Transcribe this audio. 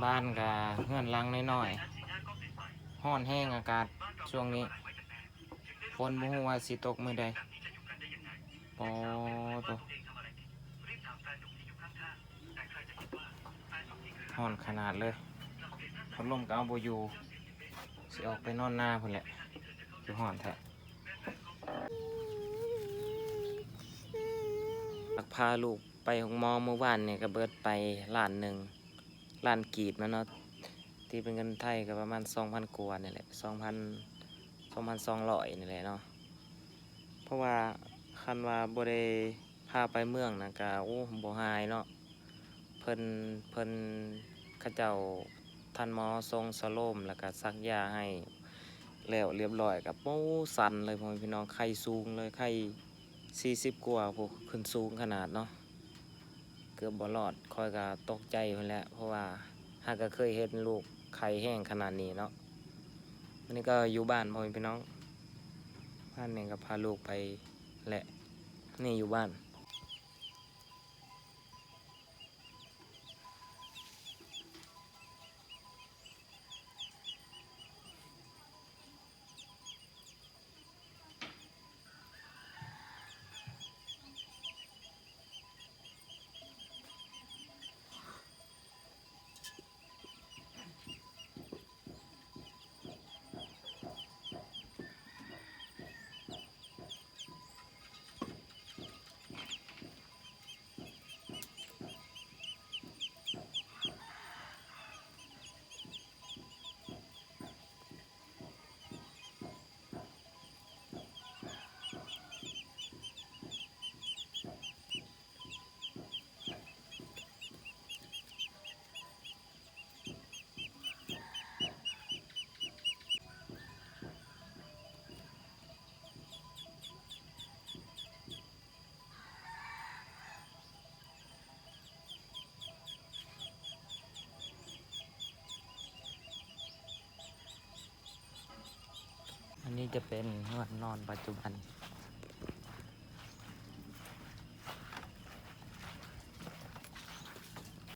ບ້ານກະເຮືອນຫຼັງນ້ອຍໆ ຮ້ອນແຮງອາກາດຊ່ວງນີ້ ຝົນບໍ່ຮູ້ວ່າຊິຕົກມື້ໃດ. ປາໂທ້ ຮ້ອນຂະໜາດເລີຍ ພັດລົມກໍເອົາບໍ່ຢູ່ ຊິອອກໄປນອນນາພຸ້ນແຫຼະ ຄືຮ້ອນແທ້. ພາລູກໄປໂຮງໝໍມື້ວານນີ້ກໍເບິດໄປລ້ານໜຶ່ງ ລ້ານກີບນະເນາະ ຕີເປັນເງິນໄທກໍປະມານສອງພັນກວ່ານີ້ແຫຼະ ສອງພັນ ສອງພັນສອງຮ້ອຍນີ້ແຫຼະເນາະ. ເພາະວ່າຄັນວ່າບໍ່ໄດ້ພາໄປເມືອງນະກະ ໂອ້ ບໍ່ຫາຍເນາະ. ເພິ່ນ ເພິ່ນ ເຂົາເຈົ້າ ທ່ານໝໍສົ່ງສະໂລມ ແລ້ວກະສັກຢາໃຫ້ແລ້ວລຽບຮ້ອຍ ກະ ໂອ້ ສັ່ນເລີຍພໍ່ແມ່ພີ່ນ້ອງ ໄຂ້ສູງເລີຍ ໄຂ້ສີ່ສິບກວ່າພຸ້ນ ຂຶ້ນສູງຂະໜາດເນາະ. ເກືອບບໍ່ລອດ ຂ້ອຍກໍຕົກໃຈພຸ້ນແຫຼະ ເພາະວ່າຫາກະເຄີຍເຫັນລູກໄຂ້ແຮງຂະໜາດນີ້ເນາະ. ອັນນີ້ກໍຢູ່ບ້ານພໍ່ແມ່ພີ່ນ້ອງ ບ້ານນີ້ກໍພາລູກໄປແຫຼະ ນີ້ຢູ່ບ້ານ. ອັນນີ້ຈະເປັນເຮືອນນອນປັດຈຸບັນ